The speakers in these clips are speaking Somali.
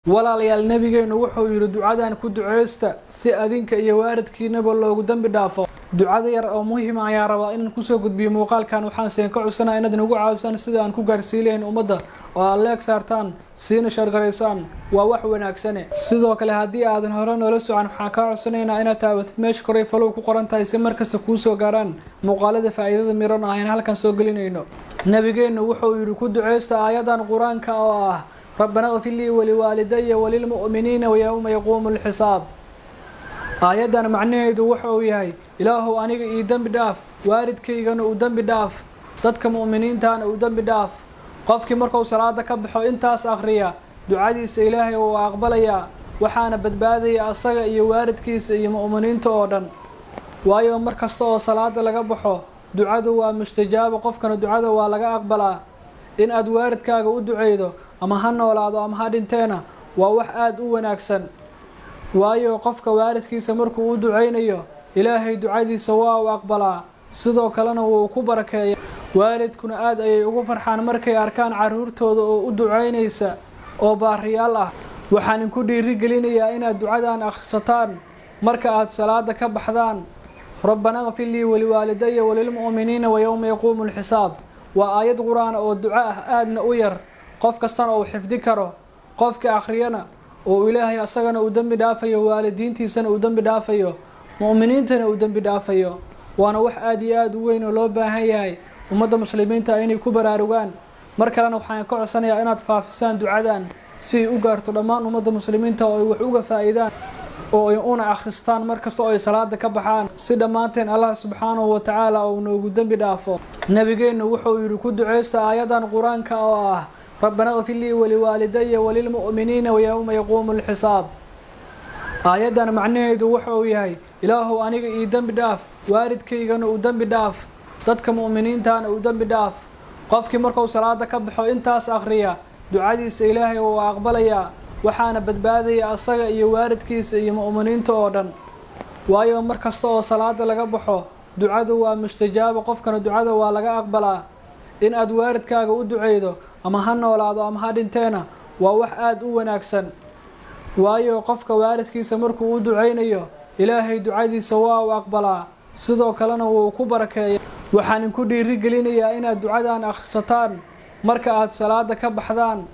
Walaalayaal, nabigeenu wuxuu yidhi ducadan ku duceysta si adinka iyo waalidkiinaba loogu dembi dhaafo. Ducada yar oo muhiima ayaa rabaa inaan kusoo gudbiyo muuqaalkan. Waxaan seen ka codsanaa inaad nagu caawisaan sida aan ku gaarsiin lahayn ummadda, oo aad leeg saartaan, siina shargaraysaan, waa wax wanaagsane. Sidoo kale, haddii aadan hore noola socon, waxaan kaa codsanaynaa inaad taabatid meesha koray follow ku qoran tahay, si markasta kuu soo gaaraan muuqaalada faa'iidada miran ah ayaan halkan soo gelinayno. Nabigeenu wuxuu yidhi ku duceysta aayadan qur-aanka oo ah rabbana اغfir lii waliwaalidaya walilmu'miniina yowma yaquumu lxisaab. Aayaddan macnaheedu waxa uu yahay, Ilaahow aniga ii dembi dhaaf, waalidkaygana uu dembi dhaaf, dadka mu'miniintana uu dembi dhaaf. Qofkii markuu salaada ka baxo intaas akhriya, ducadiisa Ilaahay wuu aqbalayaa, waxaana badbaadaya asaga iyo waalidkiisa iyo mu'miniinta oo dhan. Waayo, mar kasta oo salaada laga baxo ducadu waa mustajaabo, qofkana ducada waa laga aqbalaa. In aad waalidkaaga u duceydo, ama ha noolaado ama ha dhinteena, waa wax aada u wanaagsan. Waayo, qofka waalidkiisa markuu u duceynayo, Ilaahay ducadiisa waa uu aqbalaa, sidoo kalena wuu ku barakeeya. Waalidkuna aada ayay ugu farxaan markay arkaan carruurtooda oo u duceynaysa oo baariyaal ah. Waxaan inku dhiirigelinayaa inaad ducadan akhrisataan marka aad salaada ka baxdaan, rabbana اغfir lii waliwaalidaya walilmu'miniina wayowma yaquumu lxisaab. Waa aayad qur-aan oo duco ah, aadna u yar, qof kastana uu xifdi karo. Qofka akhriyana oo Ilaahay asagana uu dembi dhaafayo, waalidiintiisana uu dembi dhaafayo, mu'miniintana uu dembi dhaafayo. Waana wax aada iyo aada u weyn oo loo baahan yahay ummadda muslimiinta inay ku baraarugaan. Mar kalena waxaan ka codsanayaa inaad faafisaan ducadan si ay u gaarto dhammaan ummadda muslimiinta, oo ay wax uga faa'iidaan oo ay una akhristaan mar kasta oo ay salaada ka baxaan, si dhammaanteen Allah subxaanahu wa tacaala uu noogu dembi dhaafo. Nabigeenu wuxuu yidhi ku duceysta aayadan qur-aanka oo ah rabbana اغfir lii waliwaalidaya walilmu'miniina yowma yaquumu lxisaab. Aayaddan macnaheedu waxa uu yahay, Ilaahow aniga ii dembi dhaaf, waalidkaygana uu dembi dhaaf, dadka mu'miniintana uu dembi dhaaf. Qofkii markuu salaada ka baxo intaas akhriya, ducadiisa Ilaahay wuu aqbalayaa, waxaana badbaadaya asaga iyo waalidkiisa iyo mu'miniinta oo dhan. Waayo, mar kasta oo salaada laga baxo ducadu waa mustajaabo, qofkana ducada waa laga aqbalaa. In aad waalidkaaga u duceydo, ama ha noolaado ama ha dhinteena, waa wax aada u wanaagsan. Waayo, qofka waalidkiisa markuu u duceynayo, Ilaahay ducadiisa waa uu aqbalaa, sidoo kalena wuu ku barakeeya. Waxaan inku dhiirigelinayaa inaad ducadan akhrisataan marka aad salaada ka baxdaan,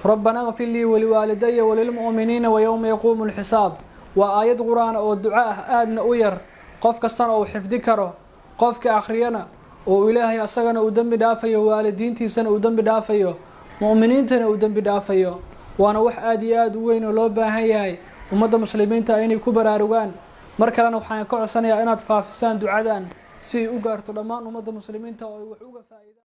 rabbana اغfir lii waliwaalidaya walilmu'miniina wayowma yaquumu lxisaab. Waa aayad qur-aan oo duco ah, aadna u yar, qof kastana uu xifdi karo. Qofka akhriyana oo Ilaahay asagana uu dembi dhaafayo, waalidiintiisana uu dembi dhaafayo, mu'miniintana uu dembi dhaafayo. Waana wax aada iyo aada u weyn oo loo baahan yahay ummadda muslimiinta inay ku baraarugaan. Mar kalena waxaan ka codsanayaa inaad faafisaan ducadan si ay u gaarto dhammaan ummadda muslimiinta oo ay wax uga faa'iidaan.